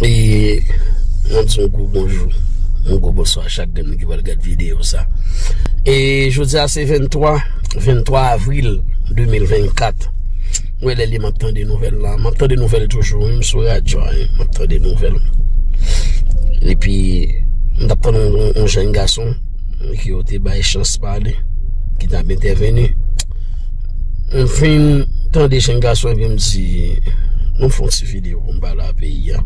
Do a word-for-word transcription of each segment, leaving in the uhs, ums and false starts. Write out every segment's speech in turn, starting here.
E mwen di yon gwo bonjou, yon gwo bonswa a chak grenn ki pral gad videyo sa. E jodi a se venntwa, venntwa avril de mil vennkat. Mwen lè li m ap tande nouvèl la, m ap tande nouvèl toujou, wi, m sou radyo a, wi, m ap tande nouvèl. Epi m t ap tande yon, yon, yon jèn gason ki yo te bay chans pale, ki t ap entèveni. M fin tande jèn gason epi m di, nou fè yon ti videyo pou m pale a peyi a.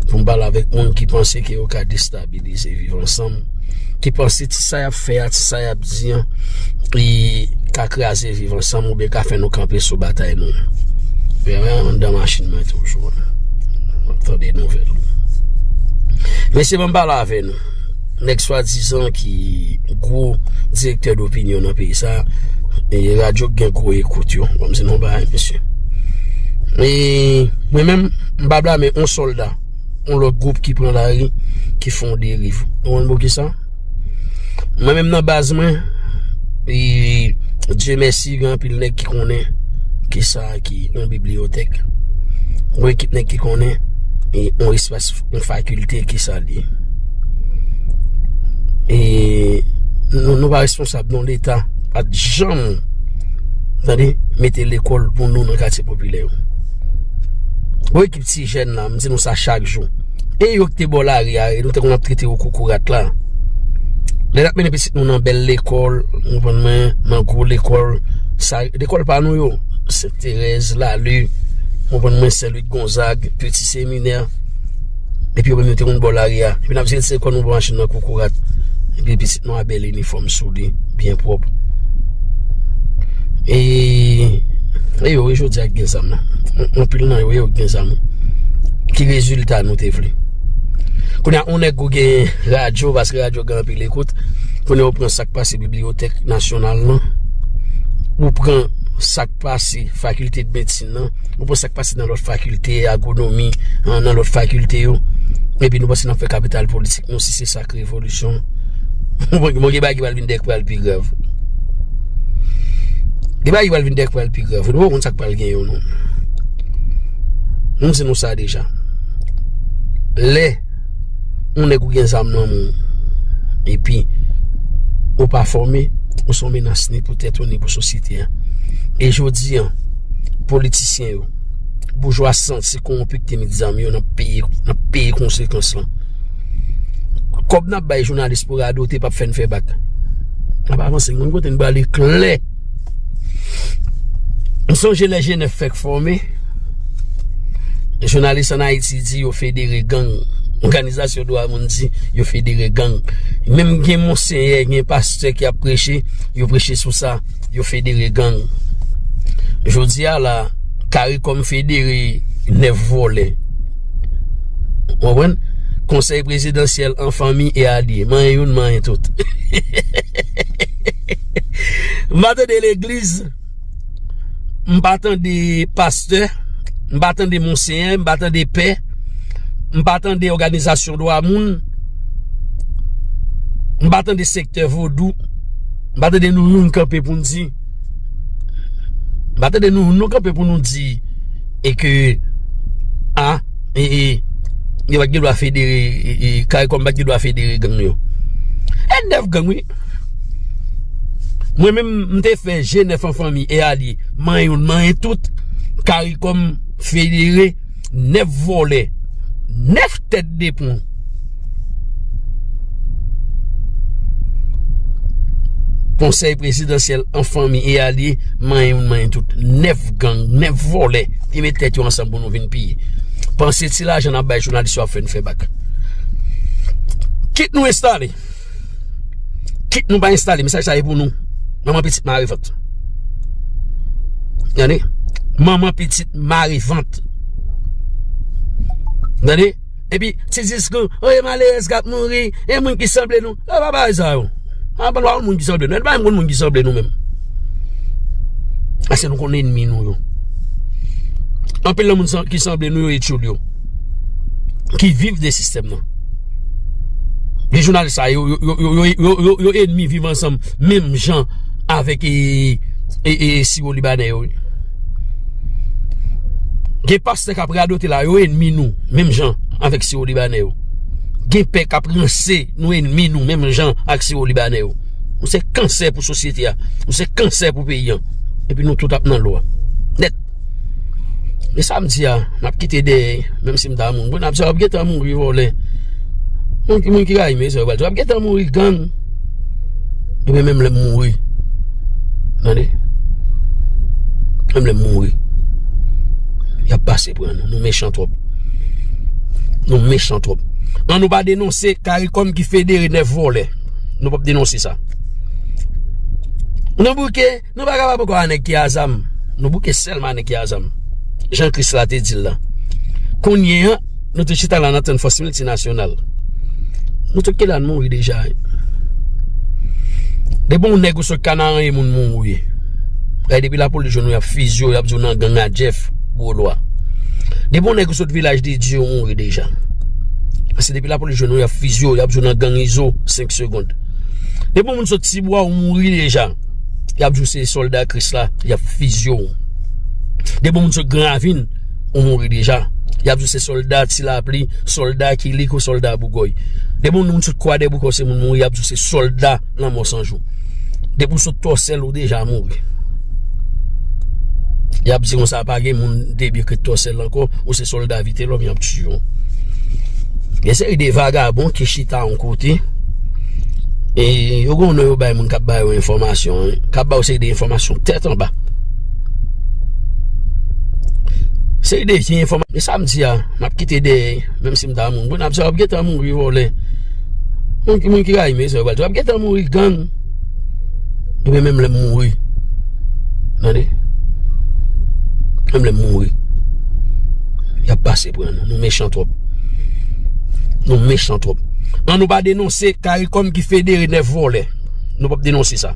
Pou m pale avèk moun ki panse ke yo ka destabilize Viv Ansanm, ki panse ti sa y ap fè a, ti sa y ap di an, li ka kraze Viv Ansanm oubyen ka fè nou kanpe sou batay nou. Wi, wi, anndan machin mwen toujou. M ap tande nouvèl. Mesye, ban m pale avè nou. Nèg swadizan ki gwo direktè dopinyon nan peyi sa, e radyo k gen gwo ekout yo. Ban m di nou bagay, mesye. E mwen menm, m pa blame yon sòlda, yon lòt gwoup ki pran lari, ki fè yon deriv. Ou konn poukisa? Mwen menm nan baz mwen, e Dye mèsi, gen anpil nèg ki konnen kisa ki yon bibliyotèk. Yon ekip nèg ki konnen, e yon espas, yon fakilte, kisa l ye. E nou, nou pa responsab, non, Leta pa t janm, tande, mete lekòl pou nou nan katye popilè yo. Yon ekip ti jèn la, m di nou sa chak jou. E yo ki te bò lari a, e nou te konn ap trete yo koukourat la. Lè n ap mennen pitit nou nan bèl lekòl, ou konprann mwen, nan gwo lekòl, sa, lekòl pa nou yo, Sent Terèz, Lale, ou konprann mwen, Sen Lwik Gonzag, Peti Seminè, epi yo menm yo te konn bò lari a. Epi n ap vire ti lekòl nou bò machin nan koukourat. Epi pitit nou a bèl inifòm sou li, byen pwòp. E, e yo, e jodi a k gen zam nan. Anpil nan yo, e yo k gen zam. Ki rezilta nou te vle? Kounye a, yon nèg ou gen radyo, paske radyo gen anpil ekout. Kounye a, ou pran sa k pase bibliyotèk nasyonal lan. Ou pran sa k pase fakilte de medsin nan. Ou pran sa k pase nan lòt fakilte, agwonomi, nan lòt fakilte yo. Epi nou panse n ap fè kapital politik nou, si se sa k revolisyon. Bon, gen bagay ki pral vin dèyè k pral pi grav. Gen bagay ki pral vin dèyè k pral pi grav. Nou pa konn sa k pral gen yo, non. Nou di nou sa deja. Lè yon nèg ou gen zam nan men w, epi ou pa fòme, ou se yon menas ni pou tèt ou, ni pou sosyete a. E jodi a, politisyen yo, boujwa santi kowonpi ki te met zam yo, n ap peye, n ap peye konsekans lan. Kòb n ap bay jounalis pou radote p ap fè n fè bak. N ap avanse, n konn kote n prale klè. M sonje lè G nèf fèk fòme, jounalis ann Ayiti di yo federe gang. Òganizasyon dwa moun di yo federe gang. Menm gen monsenyè, gen pastè ki ap preche, yo preche sou sa, yo federe gang. Jodi a la, Caricom federe nèf vòlè. Ou konprann? Konsèy prezidansyèl an fanmi e alye. Manyen youn, manyen tout. M pa tande legliz, m pa tande pastè, m pa tande monsenyè, m pa tande pè, m pa tande òganizasyon dwa moun, m pa tande sektè vodou, m pa tande nou youn kanpe pou n di, m pa tande nou youn nou kanpe pou nou di, e ke, a, e, e, yo pa t gen dwa federe, e, e, Caricom pa t gen dwa federe gang yo. E nèf gang, wi. Mwen menm, m te fè G nèf an fanmi e alye. Manyen youn, manyen tout. Caricom federe nèf vòlè. Nèf tèt de pon. Konsèy prezidansyèl an fanmi e alye, manyen youn, manyen tout. Nèf gang, nèf vòlè ki met tèt yo ansanm pou nou vin piye. Panse ti lajan n ap bay jounalis yo ap fè n fè bak. Kit nou enstale. Kit nou pa enstale, mesaj sa e pou nou. Manman pitit mare vant. Tande? Manman pitit mare vant. Tande? Epi, ti diskou, o, e malerèz k ap mouri, e moun ki sanble nou. E pa bagay sa yo. A, pa nou pa konn moun ki sanble nou. E pa menm konn moun ki sanble nou menm. Paske nou konn ènmi nou yo. Anpil nan moun san- ki sanble nou yo, e tchoul yo. Ki viv de sistèm nan. Gen jounalis sa yo, yo, yo ènmi Viv Ansanm, menm jan avèk, e, e, e, siwo libanè yo. Gen pastè k ap radote la, yo ènmi nou, menm jan. avèk Siwo Libanè yo. Gen pè k ap ranse nou, enmi nou, menm jan ak Siwo Libanè yo. Nou se kansè pou sosyete a. Nou se kansè pou peyi a. Epi nou tout ap nan lwa. Nèt. E sa m di a, n ap kite dèyè, menm si m ta mouri. Bon, n ap di, w ap gentan mouri, vòlè. Moun ki, moun ki rayi m, se w ap di, w ap gentan mouri, gang. Ebyen, menm lè m mouri. Tande? Menm lè m mouri. Y ap pase pran nou. Nou mechan twòp. Nou mechan twòp. An nou pa denonse Karikòm ki federe nèf vòlè. Nou p ap denonse sa. Nou bouke, nou pa kapab ankò a nèg ki a zam. Nou bouke sèlman a nèg ki a zam. Jan Kris la te di l la. Kounye a, nou te chita la n ap tann fòs miltinasyonal. Nou tout ki la n mouri deja. Depi yon nèg ou sot Kanaran e moun mouri. Gade depi lapolis jwenn ou y ap fiziye w, y ap di w nan gang a Jeff, gwo lwa. Depi yon nèg ou sot Vilaj de Dye ou mouri deja. Paske depi lapolis jwenn ou y ap fiziye w, y ap di w nan gang Izo, senk segonn. Depi yon moun sot Tibwa ou mouri deja. Y ap di w se sòlda Kris la, y ap fiziye w. Depi yon moun sot Gran Ravin, ou mouri deja. Y ap di w se sòlda Ti Lapli, sòlda Kilik ou sòlda Bougòy. Depi yon moun sot Kwadèboukè ou se moun mouri, y ap di w se sòlda Lanmò San Jou. Depi w sot Tòsèl ou deja mouri. Y ap di konsa pa gen moun debyen ke Tòsèl ankò, ou se sòlda Vitelòm, y ap tiye w. Gen seri de vagabon ki chita yon kote, e yo gen yon non yo bay moun k ap ba yo enfòmasyon, k ap ba yo seri de enfòmasyon tèt anba. Seri de vye enfòmasyon. E sa m di a, n ap kite dèyè, menm si m ta mouri. Bon, n ap di, w ap gentan mouri, vòlè. Moun ki, moun ki rayi m, se w ap di, w ap gentan mouri, gang. Ebyen, menm lè m mouri. Tande? Menm lè m mouri. Y ap pase pran nou. Nou mechan twòp. Nou mechan twòp. An nou pa denonse Karikòm ki federe nèf vòlè. Nou p ap denonse sa.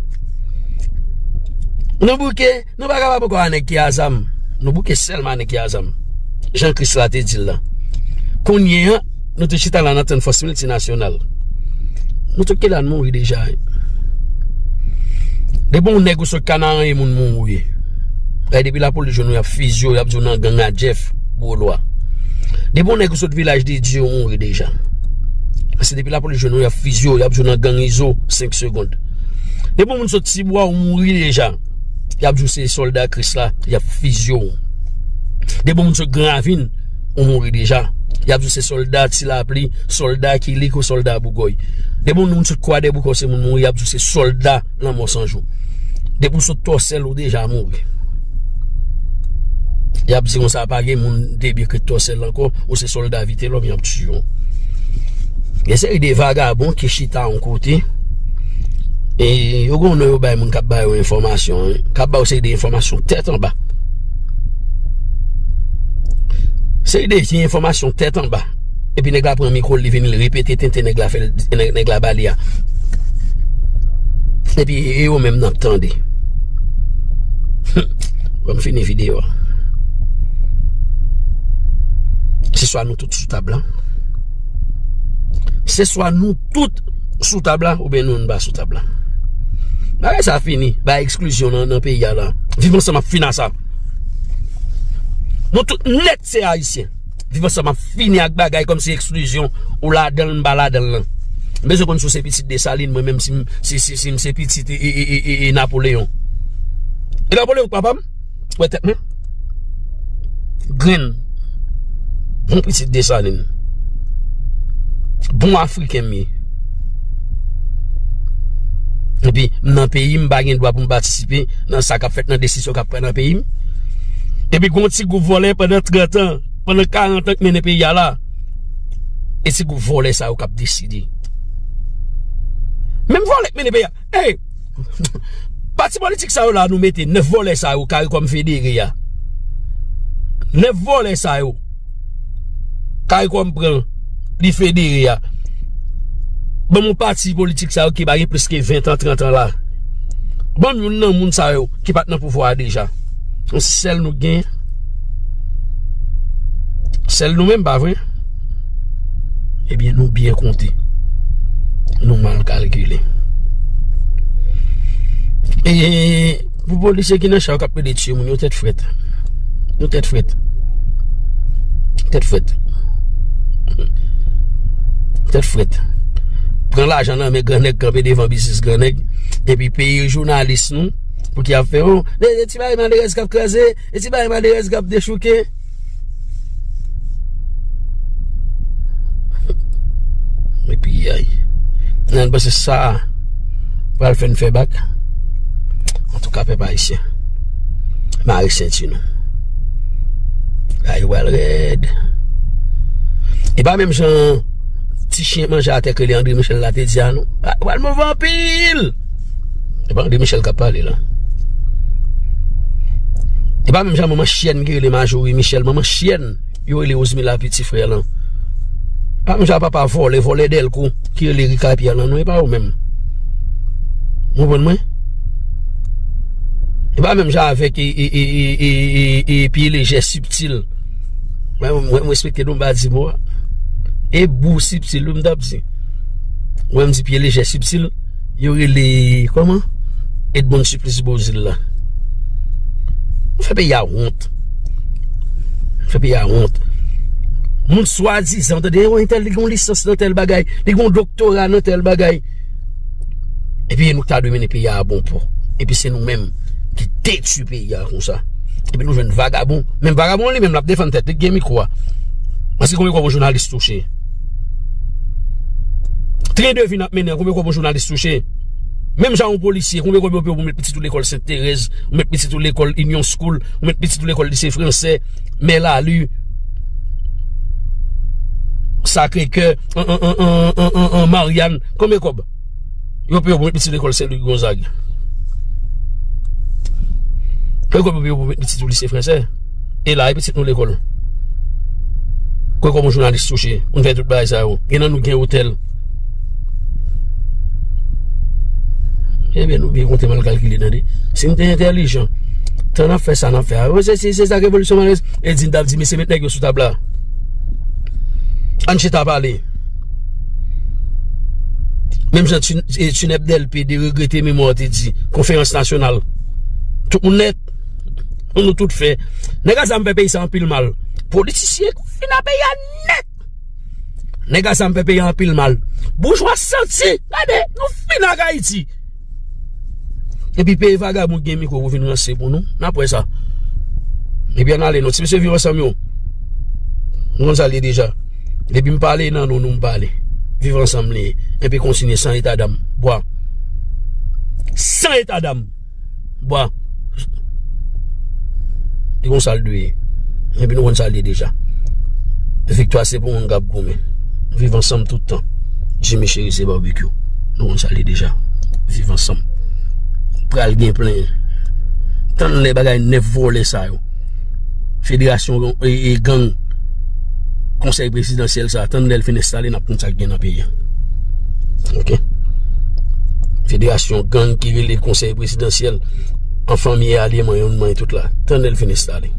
Nou bouke, nou pa kapab ankò a nèg ki a zam. Nou bouke sèlman a nèg ki a zam. Jan Kris la te di l la. Kounye a, nou te chita la n ap tann fòs miltinasyonal. Nou tout ki la n mouri deja. Depi yon nèg ou sot Kanaran e moun mouri. Gade depi lapolis jwenn ou y ap fiziye w, y ap di w nan gang a Jeff, gwo lwa. Depi yon nèg ou sot Vilaj de Dye ou mouri deja. Paske depi lapolis jwenn ou y ap fiziye w, y ap di w nan gang Izo, senk segonn. Depi yon moun sot Tibwa ou mouri deja. Y ap di w se sòlda Kris la, y ap fiziye w. Depi yon moun sot Gran Ravin, ou mouri deja. Y ap di w se sòlda Ti Lapli, sòlda Kilik ou sòlda Bougòy. Depi yon moun sot Kwadèboukè ou se moun mouri, y ap di w se sòlda Lanmò San Jou. Depi w sot Tòsèl ou deja mouri. Y ap di konsa pa gen moun debyen ke Tòsèl ankò, ou se sòlda Vitelòm, y ap tiye w. Gen seri de vagabon ki chita yon kote, e yo gen yon non yo bay moun k ap ba yo enfòmasyon, k ap ba yo seri de enfòmasyon tèt anba. Seri de vye enfòmasyon tèt anba. Epi nèg la pran mikwo l, li vini, li repete tenten nèg la fè, nèg, nèg la ba li a. Epi e yo menm n ap tande. Ban m fini videyo a. Se swa nou tout sou tab la. Se swa nou tout sou tab la, oubyen nou, nou pa sou tab la. Bagay sa fini. Bagay eksklizyon nan, nan peyi a la. Viv Ansanm ap fin a sa. Nou tout nèt se Ayisyen. Viv Ansanm ap fini ak bagay kòmsi eksklizyon, ou ladan l, m pa ladan l lan. M bezwen konn si w se pitit Desalin, mwen menm si m, si, si, si m se pitit e, e, e, e, e, e Napoleyon. E Napoleyon k papa m? Wè tèt mwen. Grenn. Bon pitit Desalin. Bon Afriken m ye. Epi, m nan peyi m, m pa gen dwa pou m patisipe nan sa k ap fèt, nan desizyon k ap pran nan peyi m. Epi, gon ti gwoup vòlè pandan trant an, pandan karant an k mennen peyi a la. E ti gwoup vòlè sa yo k ap deside. Menm vòlè k mennen peyi a. Ey! Pati politik sa yo la nou mete, nèf vòlè sa yo, Karikòm federe a. Nèf vòlè sa yo, Karikòm pran, li federe a. Ban m yon pati politik sa yo ki pa gen plis ke ven an, trant an la. Ban m youn nan moun sa yo ki pa t nan pouvwa a deja. Sèl nou gen. Sèl nou menm, pa vre? Ebyen, nou byen konte. Nou mal kalkile. E pou polisye ki nan cha yo k ap plede tiye moun, yo tèt frèt. Yo tèt frèt. Tèt frèt. Tèt frèt. Pran lajan nan men gran nèg, kanpe devan biznis gran nèg, epi peye jounalis nou pou ki ap fè, oh, e, e ti bagay malerèz k ap kraze, e ti bagay malerèz k ap dechouke. Epi, ay. Nan, panse sa pral fè n fè bak. Antouka, pèp ayisyen, mare senti nou. Bagay yo pral rèd. E pa menm jan ti chen manje atè k rele André Michel la te di a, non. Pral move anpil. E pa André Michel k ap pale la. E pa menm jan manman chyèn ki rele Majorie Michel, manman chyèn yo rele Rosemila piti frè lan. Pa menm jan papa vòlè, vòlè Dèlko ki rele Ricard Pierre lan, non, e pa yo menm. Ou konprann mwen? E pa menm jan avèk e, e, e, e, e, e, e pye lejè sibtil. Mwen, mwen, mwen respekte nou, m pa di mo a. E bou sibtil, wi, m t ap di. Mwen, m di pye lejè sibtil. Yo rele, kòman? Edmonde Supplice Beauzile la. Nou fè peyi a wont. Nou fè peyi a wont. Moun swadizan, tande, yon entèl, li gen yon lisans nan tèl bagay, li gen yon doktora nan tèl bagay. Epi e nou ki ta dwe mennen peyi a a bon pò. Epi se nou menm ki detwi peyi a konsa. Epi nou jwenn vagabon. Menm vagabon li menm l ap defann tèt li, ki gen mikwo a. Paske konbyen kòb yon jounalis touche? Tren de vi n ap mennen an, konbyen kòb yon jounalis touche? Menm jan yon polisye, konbyen kòb yo peye w pou w met pitit ou lekòl Sent Terèz, ou met pitit ou lekòl Union School, ou met pitit ou lekòl Lise Fransè, Mèlali, Sakre Kè, an, an, Maryann, konbyen kòb? Yo peye w pou met pitit lekòl Sen Lwi Gonzag. Konbyen kòb yo peye w pou met pitit ou Lise Fransè? E la, e pitit nou lekòl. Konbyen kòb yon jounalis touche? Moun fè tout bagay sa yo. Gen nan nou gen otèl. Ebyen, nou byen konte mal kalkile, tande. Si n te entèlijan, tan n ap fè sa n ap fè a. Se, se, se sa k revolisyon malerèz. E di n t ap di, mesye, met nèg yo sou tab la. Ann chita pale. Menm jan Ti-, e, Tinèp Dèlpe de regrete memwa te di, konferans nasyonal. Tout moun nèt. Nou tout fè. Nèg a zam fè peyi sa anpil mal. Politisyen fin a peyi a nèt. Nèg a zam fè peyi a anpil mal. Boujwa santi. Gade, nou fin ak Ayiti. Epi peye vagabon ki gen mikwo pou vin ranse pou nou. N ap wè sa. Epi ann ale non. Ti mesye viv ansanm yo. Nou konn sa l ye deja. Depi m pale nan non nou m pale. Viv ansanm li ye. Epi kontinye san eta dam. Bwa. San eta dam. Bwa. Li konn sa l dwe ye. Epi nou konn sa l ye deja. Viktwa se pou moun k ap goumen. Viv ansanm tout tan. Jimmy Chérissé Barbecue. Nou konn sa l ye deja. Viv ansanm. Pral gen plenyen. Tann lè bagay nèf vòlè sa yo. Federasyon, e, e, gang. Konsèy prezidansyèl sa. Tann lè l fin enstale, n ap konn sa k gen nan peyi a. Ok? Federasyon gang ki rele konsèy prezidansyèl. An fanmi e alye manyen, youn manyen tout la. Tann lè l fin enstale.